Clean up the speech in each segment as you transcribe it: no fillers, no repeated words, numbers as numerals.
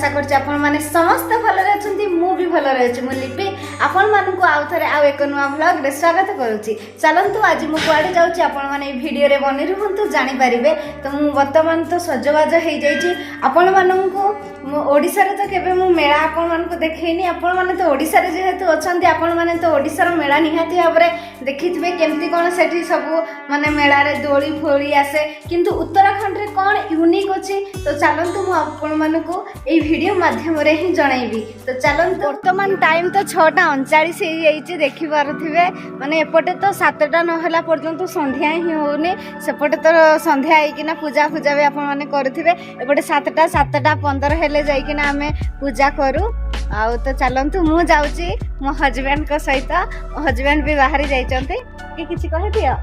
ଆଶା କରୁଛି ଆପଣମାନେ ସମସ୍ତେ ଭଲରେ ଅଛନ୍ତି। ମୁଁ ବି ଭଲରେ ଅଛି। ମୁଁ ଲିପି ଆପଣମାନଙ୍କୁ ଆଉ ଥରେ ଆଉ ଏକ ନୂଆ ଭ୍ଲଗ୍ରେ ସ୍ୱାଗତ କରୁଛି। ଚାଲନ୍ତୁ, ଆଜି ମୁଁ କୁଆଡ଼େ ଯାଉଛି, ଆପଣମାନେ ଏଇ ଭିଡ଼ିଓରେ ବନି ରୁହନ୍ତୁ, ଜାଣିପାରିବେ। ତ ମୁଁ ବର୍ତ୍ତମାନ ତ ସଜବାଜ ହେଇଯାଇଛି। ଆପଣମାନଙ୍କୁ ମୁଁ ଓଡ଼ିଶାରେ ତ କେବେ ମୁଁ ମେଳା ଆପଣମାନଙ୍କୁ ଦେଖେଇନି। ଆପଣମାନେ ତ ଓଡ଼ିଶାରେ ଯେହେତୁ ଅଛନ୍ତି, ଆପଣମାନେ ତ ଓଡ଼ିଶାର ମେଳା ନିହାତି ଭାବରେ ଦେଖିଥିବେ, କେମିତି କ'ଣ ସେଠି ସବୁ ମାନେ ମେଳାରେ ଦୋଳି ଫୋଳି ଆସେ। କିନ୍ତୁ ଉତ୍ତରାଖଣ୍ଡରେ କ'ଣ ୟୁନିକ୍ ଅଛି, ତ ଚାଲନ୍ତୁ ମୁଁ ଆପଣମାନଙ୍କୁ ଏଇ ଭିଡ଼ିଓ ମାଧ୍ୟମରେ ହିଁ ଜଣାଇବି। ତ ଚାଲନ୍ତୁ, ବର୍ତ୍ତମାନ ଟାଇମ୍ ତ 6:39 ହେଇଯାଇଛି, ଦେଖିପାରୁଥିବେ। ମାନେ ଏପଟେ ତ 7ଟା ନହେଲା ପର୍ଯ୍ୟନ୍ତ ସନ୍ଧ୍ୟା ହିଁ ହେଉନି। ସେପଟେ ତ ସନ୍ଧ୍ୟା ହେଇକିନା ପୂଜା ଫୂଜା ବି ଆପଣମାନେ କରୁଥିବେ। ଏପଟେ 7ଟା, 7:15 ହେଲେ ଯାଇକିନା ଆମେ ପୂଜା କରୁ। ଆଉ ତ ଚାଲନ୍ତୁ, ମୁଁ ଯାଉଛି ମୋ ହଜବେଣ୍ଡଙ୍କ ସହିତ। ମୋ ହଜବେଣ୍ଡ ବି ବାହାରି ଯାଇଛନ୍ତି। କି କିଛି କହିଦିଅ।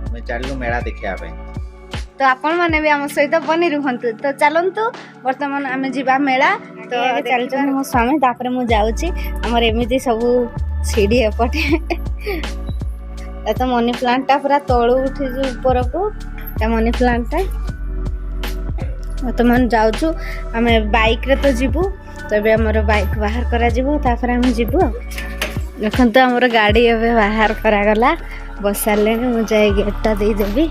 ଆମେ ଚାଲିଲୁ ମେଳା ଦେଖିବା ପାଇଁ। ତ ଆପଣମାନେ ବି ଆମ ସହିତ ବନି ରୁହନ୍ତୁ। ତ ଚାଲନ୍ତୁ, ବର୍ତ୍ତମାନ ଆମେ ଯିବା ମେଳା। ତ ଚାଲିଛନ୍ତି ମୋ ସ୍ୱାମୀ, ତାପରେ ମୁଁ ଯାଉଛି। ଆମର ଏମିତି ସବୁ ସିଢ଼ି ଏପଟେ। ଏ ତ ମନି ପ୍ଲାଣ୍ଟଟା ପୁରା ତଳୁ ଉଠିଛି ଉପରକୁ, ତା ମନି ପ୍ଲାଣ୍ଟଟା। ବର୍ତ୍ତମାନ ଯାଉଛୁ ଆମେ, ବାଇକ୍ରେ ତ ଯିବୁ। ତ ଏବେ ଆମର ବାଇକ୍ ବାହାର କରାଯିବ, ତାପରେ ଆମେ ଯିବୁ। ଆଉ ଦେଖନ୍ତୁ, ଆମର ଗାଡ଼ି ଏବେ ବାହାର କରାଗଲା, ବସାରିଲେଣି। ମୁଁ ଯାଇ ଗେଟ୍ଟା ଦେଇଦେବି।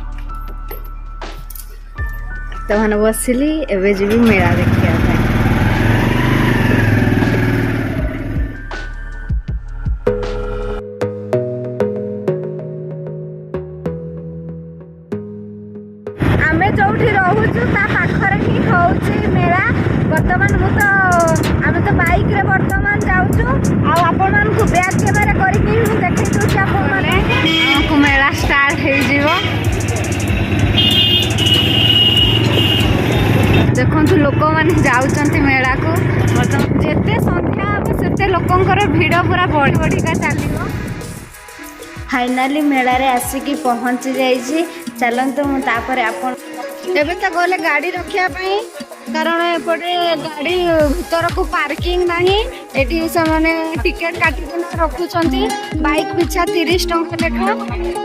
ବର୍ତ୍ତମାନ ବସିଲି, ଏବେ ଯିବି ମେଳା ଦେଖିବା ପାଇଁ। ଆମେ ଯୋଉଠି ରହୁଛୁ ତା ପାଖରେ ହିଁ ହଉଛି ମେଳା। ବର୍ତ୍ତମାନ ମୁଁ ତ ଆମେ ତ ବାଇକ୍ରେ ବର୍ତ୍ତମାନ ଯାଉଛୁ। ଆଉ ଆପଣମାନଙ୍କୁ ବ୍ୟାକ୍ କ୍ୟାମେରା କରିକି ହିଁ ମୁଁ ଦେଖେଇ ଦେଉଛି ଆପଣମାନେ। ଆମକୁ ମେଳା ଷ୍ଟାର୍ଟ ହେଇଯିବ। ଦେଖନ୍ତୁ, ଲୋକମାନେ ଯାଉଛନ୍ତି ମେଳାକୁ। ବର୍ତ୍ତମାନ ଯେତେ ସନ୍ଧ୍ୟା ହେବ, ସେତେ ଲୋକଙ୍କର ଭିଡ଼ ପୁରା ବଢ଼ି ବଢ଼ିକା ଚାଲିବ। ଫାଇନାଲି ମେଳାରେ ଆସିକି ପହଞ୍ଚି ଯାଇଛି। ଚାଲନ୍ତୁ, ମୁଁ ତାପରେ ଆପଣ ଏବେ ତ ଗଲେ ଗାଡ଼ି ରଖିବା ପାଇଁ, କାରଣ ଏପଟେ ଗାଡ଼ି ଭିତରକୁ ପାର୍କିଂ ନାହିଁ। ଏଠି ସେମାନେ ଟିକେଟ କାଟିକିନା ରଖୁଛନ୍ତି, ବାଇକ୍ ପିଛା 30 ଟଙ୍କା ଲେଖା।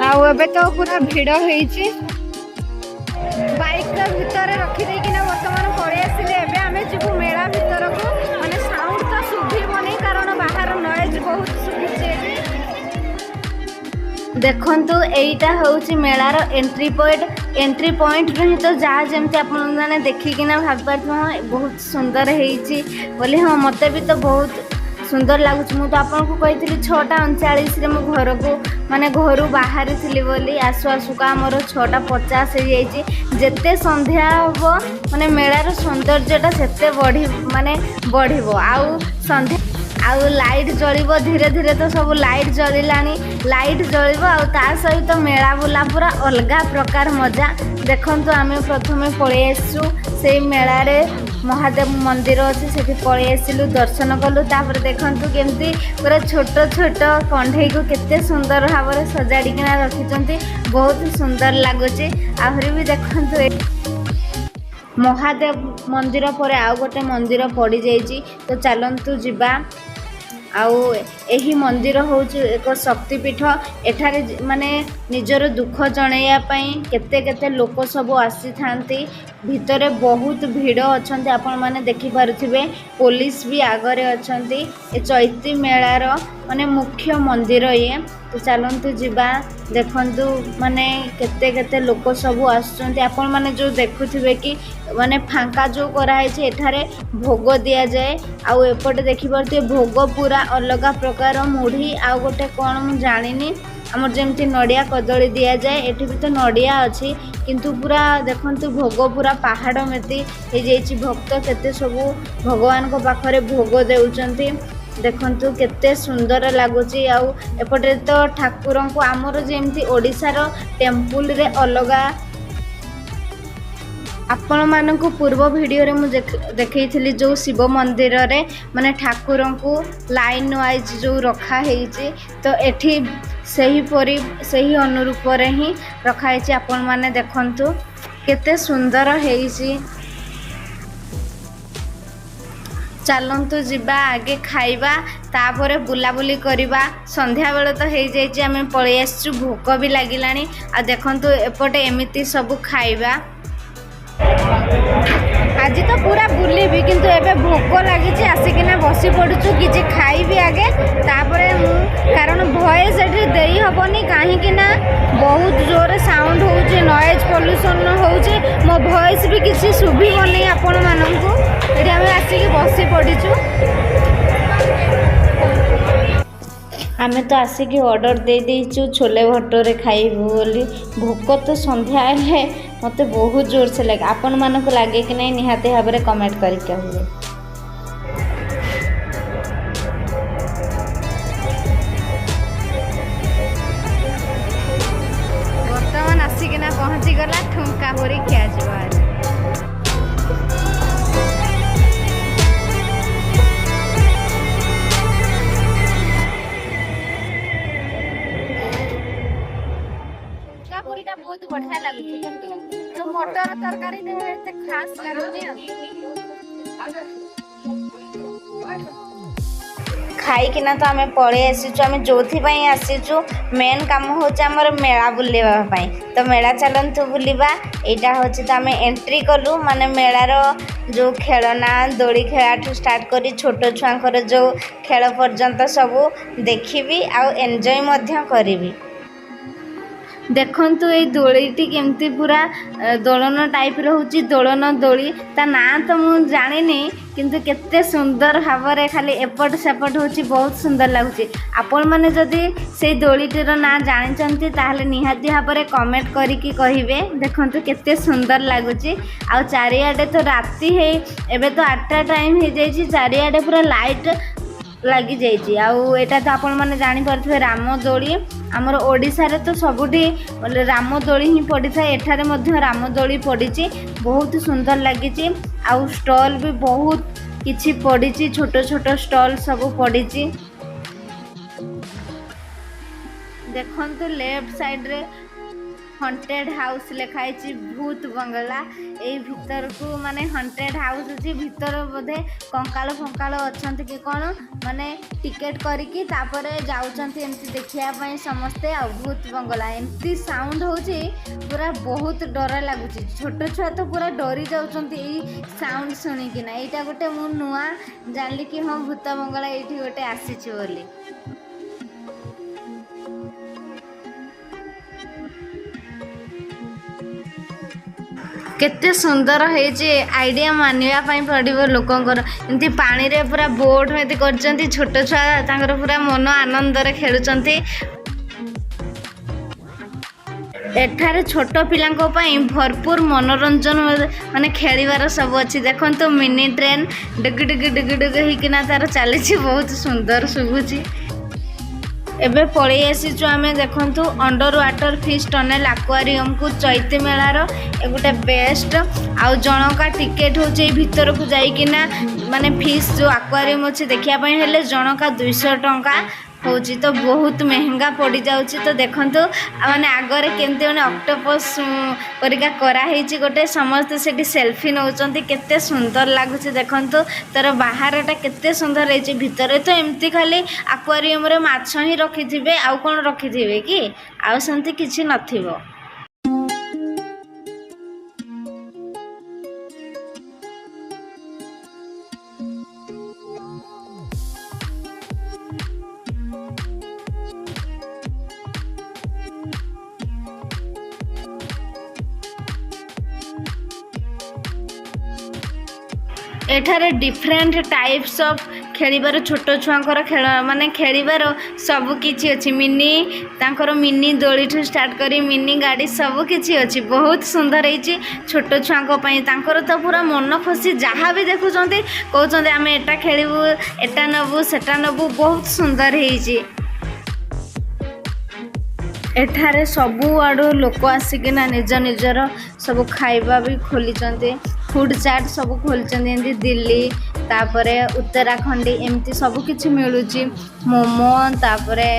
ଆଉ ଏବେ ତ ପୁରା ଭିଡ଼ ହେଇଛି। ବାଇକ୍ ଭିତରେ ରଖିଦେଇକିନା ବର୍ତ୍ତମାନ ପଳେଇ ଆସିଲେ। ଏବେ ଆମେ ଯିବୁ ମେଳା ଭିତରକୁ। ମାନେ ସାଉଣ୍ଡ ତ ଶୁଭିବନି, କାରଣ ବାହାର ନଏଜ୍ ବହୁତ ଶୁଭୁଛି ଏଠି। ଦେଖନ୍ତୁ, ଏଇଟା ହେଉଛି ମେଳାର ଏଣ୍ଟ୍ରି ପଏଣ୍ଟ। ଏଣ୍ଟ୍ରି ପଏଣ୍ଟରୁ ହିଁ ତ ଯାହା ଯେମିତି ଆପଣମାନେ ଦେଖିକିନା ଭାବିପାରୁଥିବେ, ହଁ, ବହୁତ ସୁନ୍ଦର ହେଇଛି ବୋଲି। ହଁ, ମୋତେ ବି ତ ବହୁତ ସୁନ୍ଦର ଲାଗୁଛି। ମୁଁ ତ ଆପଣଙ୍କୁ କହିଥିଲି 6:39ରେ ମୁଁ ଘରକୁ ମାନେ ଘରୁ ବାହାରିଥିଲି ବୋଲି। ଆସୁ ଆସୁକା ଆମର 6:50 ହେଇଯାଇଛି। ଯେତେ ସନ୍ଧ୍ୟା ହେବ, ମାନେ ମେଳାର ସୌନ୍ଦର୍ଯ୍ୟଟା ସେତେ ବଢ଼ି ମାନେ ବଢ଼ିବ। ଆଉ ସନ୍ଧ୍ୟା ଆଉ ଲାଇଟ୍ ଜଳିବ ଧୀରେ ଧୀରେ, ତ ସବୁ ଲାଇଟ୍ ଜଳିଲାଣି। ଲାଇଟ୍ ଜଳିବ ଆଉ ତା ସହିତ ମେଳା ବୁଲା ପୁରା ଅଲଗା ପ୍ରକାର ମଜା। ଦେଖନ୍ତୁ, ଆମେ ପ୍ରଥମେ ପଳେଇ ଆସିଛୁ ସେଇ ମେଳାରେ। ମହାଦେବ ମନ୍ଦିର ଅଛି, ସେଠି ପଳେଇ ଆସିଲୁ, ଦର୍ଶନ କଲୁ। ତାପରେ ଦେଖନ୍ତୁ, କେମିତି ପୁରା ଛୋଟ ଛୋଟ କଣ୍ଢେଇକୁ କେତେ ସୁନ୍ଦର ଭାବରେ ସଜାଡ଼ିକିନା ରଖିଛନ୍ତି। ବହୁତ ସୁନ୍ଦର ଲାଗୁଛି। ଆହୁରି ବି ଦେଖନ୍ତୁ, ମହାଦେବ ମନ୍ଦିର ପରେ ଆଉ ଗୋଟେ ମନ୍ଦିର ପଡ଼ିଯାଇଛି। ତ ଚାଲନ୍ତୁ ଯିବା। ଆଉ ଏହି ମନ୍ଦିର ହେଉଛି ଏକ ଶକ୍ତିପୀଠ। ଏଠାରେ ମାନେ ନିଜର ଦୁଃଖ ଜଣାଇବା ପାଇଁ କେତେ କେତେ ଲୋକ ସବୁ ଆସିଥାନ୍ତି। ଭିତରେ ବହୁତ ଭିଡ଼ ଅଛନ୍ତି, ଆପଣମାନେ ଦେଖିପାରୁଥିବେ। ପୋଲିସ ବି ଆଗରେ ଅଛନ୍ତି। ଏ ଚୈତି ମେଳାର ମାନେ ମୁଖ୍ୟ ମନ୍ଦିର ଇଏ। ତ ଚାଲନ୍ତୁ ଯିବା। ଦେଖନ୍ତୁ, ମାନେ କେତେ କେତେ ଲୋକ ସବୁ ଆସୁଛନ୍ତି। ଆପଣମାନେ ଯେଉଁ ଦେଖୁଥିବେ କି ମାନେ ଫାଙ୍କା ଯେଉଁ କରାହେଇଛି, ଏଠାରେ ଭୋଗ ଦିଆଯାଏ। ଆଉ ଏପଟେ ଦେଖିପାରୁଥିବେ, ଭୋଗ ପୁରା ଅଲଗା ପ୍ରକାର, ମୁଢ଼ି ଆଉ ଗୋଟେ କ'ଣ ମୁଁ ଜାଣିନି। ଆମର ଯେମିତି ନଡ଼ିଆ କଦଳୀ ଦିଆଯାଏ, ଏଠି ବି ତ ନଡ଼ିଆ ଅଛି, କିନ୍ତୁ ପୁରା ଦେଖନ୍ତୁ, ଭୋଗ ପୁରା ପାହାଡ଼ ମେତି ହେଇଯାଇଛି। ଭକ୍ତ କେତେ ସବୁ ଭଗବାନଙ୍କ ପାଖରେ ଭୋଗ ଦେଉଛନ୍ତି। ଦେଖନ୍ତୁ, କେତେ ସୁନ୍ଦର ଲାଗୁଛି। ଆଉ ଏପଟେ ତ ଠାକୁରଙ୍କୁ ଆମର ଯେମିତି ଓଡ଼ିଶାର ଟେମ୍ପୁଲରେ ଅଲଗା, ଆପଣମାନଙ୍କୁ ପୂର୍ବ ଭିଡ଼ିଓରେ ମୁଁ ଦେଖେଇଥିଲି, ଯେଉଁ ଶିବ ମନ୍ଦିରରେ ମାନେ ଠାକୁରଙ୍କୁ ଲାଇନ୍ ୱାଇଜ୍ ଯେଉଁ ରଖା ହେଇଛି, ତ ଏଠି ସେହିପରି ସେହି ଅନୁରୂପରେ ହିଁ ରଖାହେଇଛି। ଆପଣମାନେ ଦେଖନ୍ତୁ, କେତେ ସୁନ୍ଦର ହେଇଛି। ଚାଲନ୍ତୁ ଯିବା, ଆଗେ ଖାଇବା, ତାପରେ ବୁଲାବୁଲି କରିବା। ସନ୍ଧ୍ୟାବେଳ ତ ହେଇଯାଇଛି, ଆମେ ପଳେଇ ଆସିଛୁ, ଭୋକ ବି ଲାଗିଲାଣି। ଆଉ ଦେଖନ୍ତୁ, ଏପଟେ ଏମିତି ସବୁ ଖାଇବା। ଆଜି ତ ପୁରା ବୁଲିବି, କିନ୍ତୁ ଏବେ ଭୋକ ଲାଗିଛି, ଆସିକିନା ବସି ପଡ଼ୁଛୁ। କିଛି ଖାଇବି ଆଗେ, ତାପରେ ମୁଁ, କାରଣ ଭଏସ୍ ଏଠି ଦେଇ ହେବନି, କାହିଁକି ନା ବହୁତ ଜୋରରେ ସାଉଣ୍ଡ ହେଉଛି, ନଏଜ୍ ପଲ୍ୟୁସନ୍ ହେଉଛି, ମୋ ଭଏସ୍ ବି କିଛି ଶୁଭିବନି ଆପଣମାନଙ୍କୁ। ଏଠି ଆମେ ଆସିକି ବସି ପଡ଼ିଛୁ। ଆମେ ତ ଆସିକି ଅର୍ଡ଼ର ଦେଇଦେଇଛୁ ଛୋଲେ ଭଟୋରେ ଖାଇବୁ ବୋଲି। ଭୋକ ତ ସନ୍ଧ୍ୟା ହେଲେ ମୋତେ ବହୁତ ଜୋରସେ ଲାଗେ। ଆପଣମାନଙ୍କୁ ଲାଗେ କି ନାହିଁ, ନିହାତି ଭାବରେ କମେଣ୍ଟ କରିକି କହିବେ। ବର୍ତ୍ତମାନ ଆସିକିନା ପହଞ୍ଚିଗଲା ଠୁଙ୍କା ପୁରୀ, ଖିଆଯିବ ଆଜି। ଠୁଙ୍କା ପୁରୀଟା ବହୁତ ବଢିଆ ଲାଗୁଛି, କିନ୍ତୁ ଯୋଉ ମଟର ତରକାରୀ ଏତେ ଖାସ ଲାଗୁନି। ଆଉ ଖାଇକିନା ତ ଆମେ ପଳେଇ ଆସିଛୁ। ଆମେ ଯେଉଁଥିପାଇଁ ଆସିଛୁ, ମେନ୍ କାମ ହେଉଛି ଆମର ମେଳା ବୁଲିବା ପାଇଁ। ତ ମେଳା ଚାଲନ୍ତୁ ବୁଲିବା। ଏଇଟା ହେଉଛି ତ ଆମେ ଏଣ୍ଟ୍ରି କଲୁ, ମାନେ ମେଳାର ଯେଉଁ ଖେଳନା, ଦୋଳି ଖେଳାଠୁ ଷ୍ଟାର୍ଟ କରି ଛୋଟ ଛୁଆଙ୍କର ଯେଉଁ ଖେଳ ପର୍ଯ୍ୟନ୍ତ ସବୁ ଦେଖିବି ଆଉ ଏନ୍ଜୟ ମଧ୍ୟ କରିବି। ଦେଖନ୍ତୁ, ଏଇ ଦୋଳିଟି କେମିତି ପୁରା ଦୋଳନ ଟାଇପ୍ର ହେଉଛି, ଦୋଳନ ଦୋଳି। ତା ନାଁ ତ ମୁଁ ଜାଣିନି, କିନ୍ତୁ କେତେ ସୁନ୍ଦର ଭାବରେ ଖାଲି ଏପଟ ସେପଟ ହେଉଛି, ବହୁତ ସୁନ୍ଦର ଲାଗୁଛି। ଆପଣମାନେ ଯଦି ସେଇ ଦୋଳିଟିର ନାଁ ଜାଣିଛନ୍ତି, ତାହେଲେ ନିହାତି ଭାବରେ କମେଣ୍ଟ କରିକି କହିବେ। ଦେଖନ୍ତୁ କେତେ ସୁନ୍ଦର ଲାଗୁଛି। ଆଉ ଚାରିଆଡ଼େ ତ ରାତି ହେଇ, ଏବେ ତ 8ଟା ଟାଇମ୍ ହେଇଯାଇଛି, ଚାରିଆଡ଼େ ପୁରା ଲାଇଟ୍ ଲାଗିଯାଇଛି। ଆଉ ଏଇଟା ତ ଆପଣମାନେ ଜାଣିପାରୁଥିବେ ରାମଦୋଳି। ଆମର ଓଡ଼ିଶାରେ ତ ସବୁଠି ରାମଦୋଳି ହିଁ ପଡ଼ିଥାଏ। ଏଠାରେ ମଧ୍ୟ ରାମଦୋଳି ପଡ଼ିଛି, ବହୁତ ସୁନ୍ଦର ଲାଗିଛି। ଆଉ ଷ୍ଟଲ୍ ବି ବହୁତ କିଛି ପଡ଼ିଛି, ଛୋଟ ଛୋଟ ଷ୍ଟଲ୍ ସବୁ ପଡ଼ିଛି। ଦେଖନ୍ତୁ, ଲେଫ୍ଟ ସାଇଡ଼୍ରେ ହଣ୍ଟେଡ୍ ହାଉସ୍ ଲେଖା ହେଇଛି, ଭୂତ ବଙ୍ଗଳା। ଏଇ ଭିତରକୁ ମାନେ ହଣ୍ଟେଡ୍ ହାଉସ୍ ଅଛି, ଭିତର ବୋଧେ କଙ୍କାଳ ଫଙ୍କାଳ ଅଛନ୍ତି କି କ'ଣ। ମାନେ ଟିକେଟ୍ କରିକି ତାପରେ ଯାଉଛନ୍ତି ଏମିତି ଦେଖିବା ପାଇଁ ସମସ୍ତେ। ଆଉ ଭୂତ ବଙ୍ଗଳା, ଏମିତି ସାଉଣ୍ଡ ହେଉଛି, ପୁରା ବହୁତ ଡର ଲାଗୁଛି। ଛୋଟ ଛୁଆ ତ ପୁରା ଡରି ଯାଉଛନ୍ତି ଏଇ ସାଉଣ୍ଡ ଶୁଣିକିନା। ଏଇଟା ଗୋଟେ ମୁଁ ନୂଆ ଜାଣିଲି କି ହଁ, ଭୂତ ବଙ୍ଗଳା ଏଇଠି ଗୋଟେ ଆସିଛି ବୋଲି। କେତେ ସୁନ୍ଦର ହେଇଛି, ଆଇଡ଼ିଆ ମାନିବା ପାଇଁ ପଡ଼ିବ ଲୋକଙ୍କର। ଏମିତି ପାଣିରେ ପୁରା ବୋଟ୍ ଏମିତି କରିଛନ୍ତି, ଛୋଟ ଛୁଆ ତାଙ୍କର ପୁରା ମନ ଆନନ୍ଦରେ ଖେଳୁଛନ୍ତି। ଏଠାରେ ଛୋଟ ପିଲାଙ୍କ ପାଇଁ ଭରପୁର ମନୋରଞ୍ଜନ, ମାନେ ଖେଳିବାର ସବୁ ଅଛି। ଦେଖନ୍ତୁ, ମିନି ଟ୍ରେନ୍ ଡୁଗୁ ଡୁଗୁ ଡୁଗୁ ଡୁଗୁ ହେଇକିନା ତାର ଚାଲିଛି, ବହୁତ ସୁନ୍ଦର ଶୁଭୁଛି। ଏବେ ପଳେଇ ଆସିଛୁ ଆମେ, ଦେଖନ୍ତୁ, ଅଣ୍ଡର ୱାଟର ଫିସ୍ ଟନେଲ୍ ଆକ୍ୱାରିୟମକୁ। ଚୈତି ମେଳାର ଏ ଗୋଟେ ବେଷ୍ଟ। ଆଉ ଜଣକା ଟିକେଟ୍ ହେଉଛି, ଏଇ ଭିତରକୁ ଯାଇକିନା ମାନେ ଫିସ୍ ଯେଉଁ ଆକ୍ୱାରିୟମ୍ ଅଛି ଦେଖିବା ପାଇଁ ହେଲେ ଜଣକା 200 ଟଙ୍କା ହେଉଛି। ତ ବହୁତ ମେହେଙ୍ଗା ପଡ଼ିଯାଉଛି। ତ ଦେଖନ୍ତୁ, ମାନେ ଆଗରେ କେମିତି ମାନେ ଅକ୍ଟୋପସ୍ ପରିକା କରାହେଇଛି ଗୋଟେ, ସମସ୍ତେ ସେଠି ସେଲ୍ଫି ନେଉଛନ୍ତି। କେତେ ସୁନ୍ଦର ଲାଗୁଛି ଦେଖନ୍ତୁ, ତାର ବାହାରଟା କେତେ ସୁନ୍ଦର ହେଇଛି। ଭିତରେ ତ ଏମିତି ଖାଲି ଆକ୍ୱାରିୟମରେ ମାଛ ହିଁ ରଖିଥିବେ, ଆଉ କ'ଣ ରଖିଥିବେ କି? ଆଉ ସେମିତି କିଛି ନଥିବ। ଏଠାରେ ଡିଫରେଣ୍ଟ ଟାଇପ୍ସ ଅଫ୍ ଖେଳିବାର, ଛୋଟ ଛୁଆଙ୍କର ଖେଳ, ମାନେ ଖେଳିବାର ସବୁ କିଛି ଅଛି। ମିନି, ତାଙ୍କର ମିନି ଦୋଳିଠୁ ଷ୍ଟାର୍ଟ କରି ମିନି ଗାଡ଼ି ସବୁ କିଛି ଅଛି। ବହୁତ ସୁନ୍ଦର ହେଇଛି ଛୋଟ ଛୁଆଙ୍କ ପାଇଁ। ତାଙ୍କର ତ ପୁରା ମନ ଖୁସି, ଯାହା ବି ଦେଖୁଛନ୍ତି କହୁଛନ୍ତି ଆମେ ଏଟା ଖେଳିବୁ, ଏଟା ନେବୁ, ସେଟା ନେବୁ। ବହୁତ ସୁନ୍ଦର ହେଇଛି। ଏଠାରେ ସବୁଆଡ଼ୁ ଲୋକ ଆସିକିନା ନିଜ ନିଜର ସବୁ ଖାଇବା ବି ଖୋଲିଛନ୍ତି, ଫୁଡ଼୍ ଚାଟ୍ ସବୁ ଖୋଲିଛନ୍ତି। ଏମିତି ଦିଲ୍ଲୀ, ତାପରେ ଉତ୍ତରାଖଣ୍ଡି, ଏମିତି ସବୁ କିଛି ମିଳୁଛି। ମୋମୋ, ତାପରେ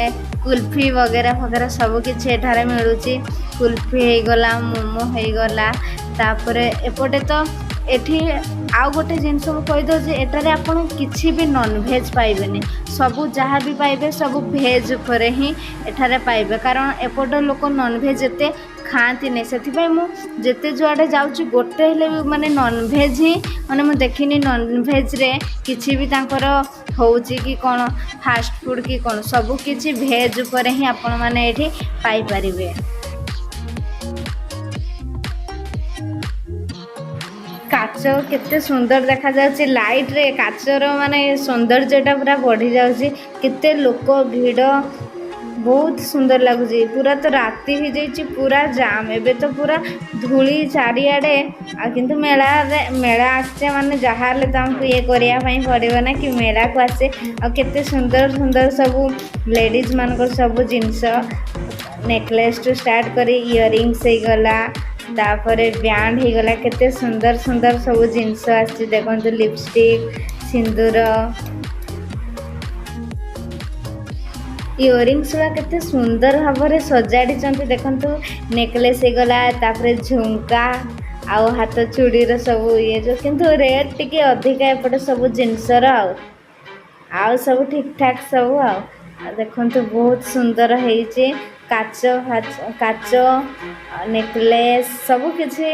କୁଲଫି ବଗେରା ଫଗେରା ସବୁ କିଛି ଏଠାରେ ମିଳୁଛି। କୁଲଫି ହେଇଗଲା, ମୋମୋ ହେଇଗଲା। ତାପରେ ଏପଟେ ତ ଏଠି ଆଉ ଗୋଟେ ଜିନିଷ ମୁଁ କହିଦେଉଛି, ଏଠାରେ ଆପଣ କିଛି ବି ନନଭେଜ୍ ପାଇବେନି। ସବୁ ଯାହା ବି ପାଇବେ, ସବୁ ଭେଜ୍ ଉପରେ ହିଁ ଏଠାରେ ପାଇବେ, କାରଣ ଏପଟ ଲୋକ ନନଭେଜ୍ ଏତେ ଖାଆନ୍ତିନି। ସେଥିପାଇଁ ମୁଁ ଯେତେ ଯୁଆଡ଼େ ଯାଉଛି ଗୋଟେ ହେଲେ ବି ମାନେ ନନଭେଜ୍ ହିଁ ମାନେ ମୁଁ ଦେଖିନି ନନଭେଜ୍ରେ କିଛି ବି ତାଙ୍କର ହେଉଛି କି କ'ଣ ଫାଷ୍ଟଫୁଡ଼୍ କି କ'ଣ, ସବୁ କିଛି ଭେଜ୍ ଉପରେ ହିଁ ଆପଣମାନେ ଏଇଠି ପାଇପାରିବେ। କାଚ କେତେ ସୁନ୍ଦର ଦେଖାଯାଉଛି ଲାଇଟ୍ରେ, କାଚର ମାନେ ସୌନ୍ଦର୍ଯ୍ୟଟା ପୁରା ବଢ଼ିଯାଉଛି। କେତେ ଲୋକ ଭିଡ଼, ବହୁତ ସୁନ୍ଦର ଲାଗୁଛି। ପୁରା ତ ରାତି ହେଇଯାଇଛି, ପୁରା ଜାମ୍ ଏବେ ତ, ପୁରା ଧୂଳି ଚାରିଆଡ଼େ। ଆଉ କିନ୍ତୁ ମେଳାରେ ମେଳା ଆସିଛେ ମାନେ ଯାହାହେଲେ ତ ଆମକୁ ଇଏ କରିବା ପାଇଁ ପଡ଼ିବ ନା କି ମେଳାକୁ ଆସେ। ଆଉ କେତେ ସୁନ୍ଦର ସୁନ୍ଦର ସବୁ ଲେଡ଼ିଜ୍ ମାନଙ୍କର ସବୁ ଜିନିଷ, ନେକଲେସ୍ଠୁ ଷ୍ଟାର୍ଟ କରି ଇୟରିଙ୍ଗସ୍ ହେଇଗଲା, ତାପରେ ବ୍ୟାଣ୍ଡ ହେଇଗଲା, କେତେ ସୁନ୍ଦର ସୁନ୍ଦର ସବୁ ଜିନିଷ ଆସିଛି ଦେଖନ୍ତୁ। ଲିପଷ୍ଟିକ୍, ସିନ୍ଦୁର, ଇୟରିଙ୍ଗସ୍ ଗୁଡ଼ା କେତେ ସୁନ୍ଦର ଭାବରେ ସଜାଡ଼ିଛନ୍ତି ଦେଖନ୍ତୁ। ନେକଲେସ୍ ହେଇଗଲା, ତାପରେ ଝୁମକା ଆଉ ହାତ ଚୁଡ଼ିର ସବୁ ଇଏ ଯେଉଁ, କିନ୍ତୁ ରେଟ୍ ଟିକେ ଅଧିକା ଏପଟେ ସବୁ ଜିନିଷର। ଆଉ ଆଉ ସବୁ ଠିକ୍ଠାକ୍ ସବୁ। ଆଉ ଆଉ ଦେଖନ୍ତୁ ବହୁତ ସୁନ୍ଦର ହେଇଛି, କାଚ କାଚ ନେକଲେସ୍ ସବୁ କିଛି।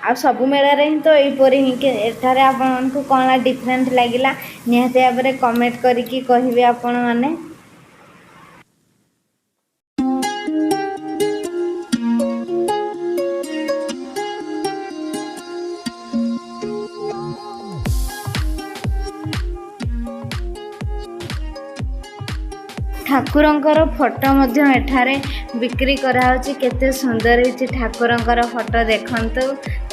ଆଉ ସବୁ ମେଳାରେ ହିଁ ତ ଏଇପରି ହିଁ। ଏଠାରେ ଆପଣମାନଙ୍କୁ କ'ଣ ଡିଫରେଣ୍ଟ ଲାଗିଲା ନିହାତି ଭାବରେ କମେଣ୍ଟ କରିକି କହିବେ ଆପଣମାନେ। ଠାକୁରଙ୍କର ଫଟୋ ମଧ୍ୟ ଏଠାରେ ବିକ୍ରି କରାହେଉଛି। କେତେ ସୁନ୍ଦର ହେଇଛି ଠାକୁରଙ୍କର ଫଟୋ ଦେଖନ୍ତୁ।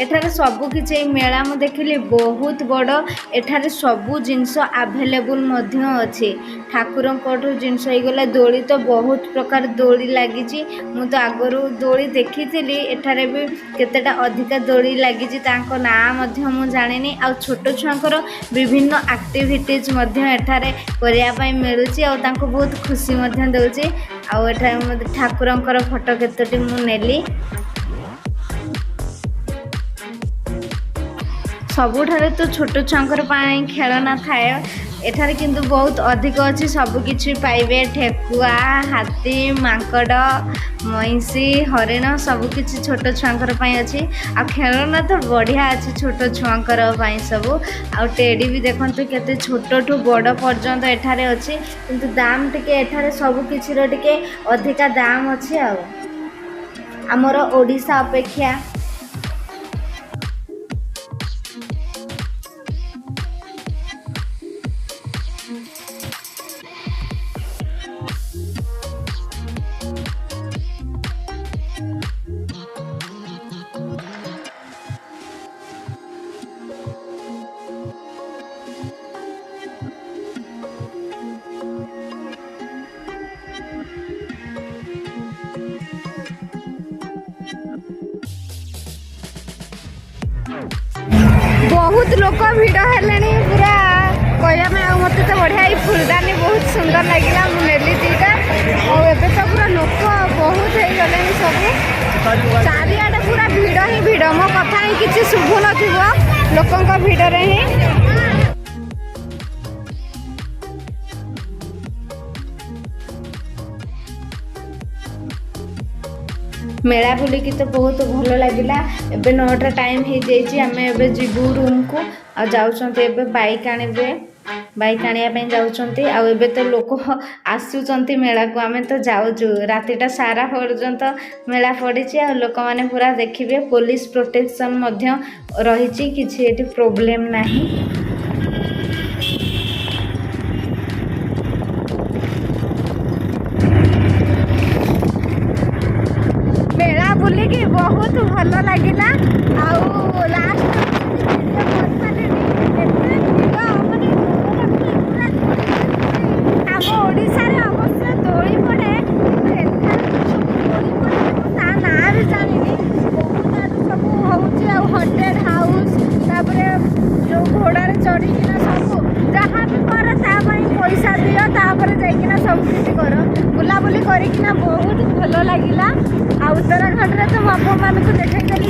ଏଠାରେ ସବୁ କିଛି, ଏଇ ମେଳା ମୁଁ ଦେଖିଲି ବହୁତ ବଡ଼। ଏଠାରେ ସବୁ ଜିନିଷ ଆଭେଲେବୁଲ୍ ମଧ୍ୟ ଅଛି। ଠାକୁରଙ୍କଠୁ ଜିନିଷ ହେଇଗଲା, ଦୋଳି ତ ବହୁତ ପ୍ରକାର ଦୋଳି ଲାଗିଛି। ମୁଁ ତ ଆଗରୁ ଦୋଳି ଦେଖିଥିଲି, ଏଠାରେ ବି କେତେଟା ଅଧିକା ଦୋଳି ଲାଗିଛି, ତାଙ୍କ ନାଁ ମଧ୍ୟ ମୁଁ ଜାଣିନି। ଆଉ ଛୋଟ ଛୁଆଙ୍କର ବିଭିନ୍ନ ଆକ୍ଟିଭିଟିଜ୍ ମଧ୍ୟ ଏଠାରେ କରିବା ପାଇଁ ମିଳୁଛି ଆଉ ତାଙ୍କୁ ବହୁତ ଖୁସି ମଧ୍ୟ ଦେଉଛି। ଆଉ ଏଠାରେ ମଧ୍ୟ ଠାକୁରଙ୍କର ଫଟୋ କେତୋଟି ମୁଁ ନେଲି। ସବୁଠାରେ ତ ଛୋଟ ଛୁଆଙ୍କର ପାଇଁ ଖେଳନା ଥାଏ, ଏଠାରେ କିନ୍ତୁ ବହୁତ ଅଧିକ ଅଛି। ସବୁ କିଛି ପାଇବେ, ଠେକୁଆ, ହାତୀ, ମାଙ୍କଡ଼, ମଇଁଷି, ହରିଣ, ସବୁ କିଛି ଛୋଟ ଛୁଆଙ୍କର ପାଇଁ ଅଛି। ଆଉ ଖେଳନା ତ ବଢ଼ିଆ ଅଛି ଛୋଟ ଛୁଆଙ୍କର ପାଇଁ ସବୁ। ଆଉ ଟେଡ଼ି ବି ଦେଖନ୍ତୁ କେତେ ଛୋଟଠୁ ବଡ଼ ପର୍ଯ୍ୟନ୍ତ ଏଠାରେ ଅଛି, କିନ୍ତୁ ଦାମ ଟିକେ ଏଠାରେ ସବୁ କିଛିର ଟିକେ ଅଧିକା ଦାମ ଅଛି ଆଉ ଆମର ଓଡ଼ିଶା ଅପେକ୍ଷା। ବହୁତ ଲୋକ ଭିଡ଼ ହେଲେଣି ପୁରା କହିବା ପାଇଁ। ଆଉ ମୋତେ ତ ବଢ଼ିଆ ଏଇ ଫୁଲଦାନୀ ବହୁତ ସୁନ୍ଦର ଲାଗିଲା, ମୁଁ ନେଲି ଦୁଇଟା। ଆଉ ଏବେ ତ ପୁରା ଲୋକ ବହୁତ ହେଇଗଲେଣି ସବୁ, ଚାରିଆଡ଼େ ପୁରା ଭିଡ଼ ହିଁ ଭିଡ଼। ମୋ କଥା ହିଁ କିଛି ଶୁଭୁନଥିବ ଲୋକଙ୍କ ଭିଡ଼ରେ ହିଁ। ମେଳା ବୁଲିକି ତ ବହୁତ ଭଲ ଲାଗିଲା। ଏବେ 9ଟା ଟାଇମ୍ ହେଇଯାଇଛି, ଆମେ ଏବେ ଯିବୁ ରୁମ୍କୁ। ଆଉ ଯାଉଛନ୍ତି ଏବେ ବାଇକ୍ ଆଣିବେ, ବାଇକ୍ ଆଣିବା ପାଇଁ ଯାଉଛନ୍ତି। ଆଉ ଏବେ ତ ଲୋକ ଆସୁଛନ୍ତି ମେଳାକୁ, ଆମେ ତ ଯାଉଛୁ। ରାତିଟା ସାରା ପର୍ଯ୍ୟନ୍ତ ମେଳା ପଡ଼ିଛି ଆଉ ଲୋକମାନେ ପୁରା ଦେଖିବେ। ପୋଲିସ ପ୍ରୋଟେକ୍ସନ୍ ମଧ୍ୟ ରହିଛି, କିଛି ଏଠି ପ୍ରୋବ୍ଲେମ୍ ନାହିଁ। ମେଳା ବୁଲିକି ବହୁତ ଭଲ ଲାଗିଲା। ଆଉ ଲାଷ୍ଟ ଭିଡ଼ିଓ କରିପାରିଲିନି, ଏତେ ଭିଡ଼ ମାନେ ପୁରା ଆମ ଓଡ଼ିଶାରେ ଅବଶ୍ୟ ଦୋଳି ପଡ଼େ, କିନ୍ତୁ ଏଠାରେ ଯେଉଁ ସବୁ ଦୋଳି ପଡ଼େ ମୁଁ ତା ନାଁ ବି ଜାଣିନି। ବହୁତ ଆଡ଼ୁ ସବୁ ହେଉଛି ଆଉ ହଣ୍ଟେଡ଼ ହାଉସ୍, ତାପରେ ଯେଉଁ ଘୋଡ଼ାରେ ଚଢ଼ିକିନା ସବୁ ଯାହା ବି କର ତା ପାଇଁ ପଇସା ଦିଅ, ତାପରେ ଯାଇକିନା ସବୁ କିଛି କର। ବୁଲାବୁଲି କରିକିନା ବହୁତ ଭଲ ଲାଗିଲା। ଆଉ ଉତ୍ତରାଖଣ୍ଡରେ ତ ମୁଁ ଆପଣମାନଙ୍କୁ ଦେଖେଇଦେଲି।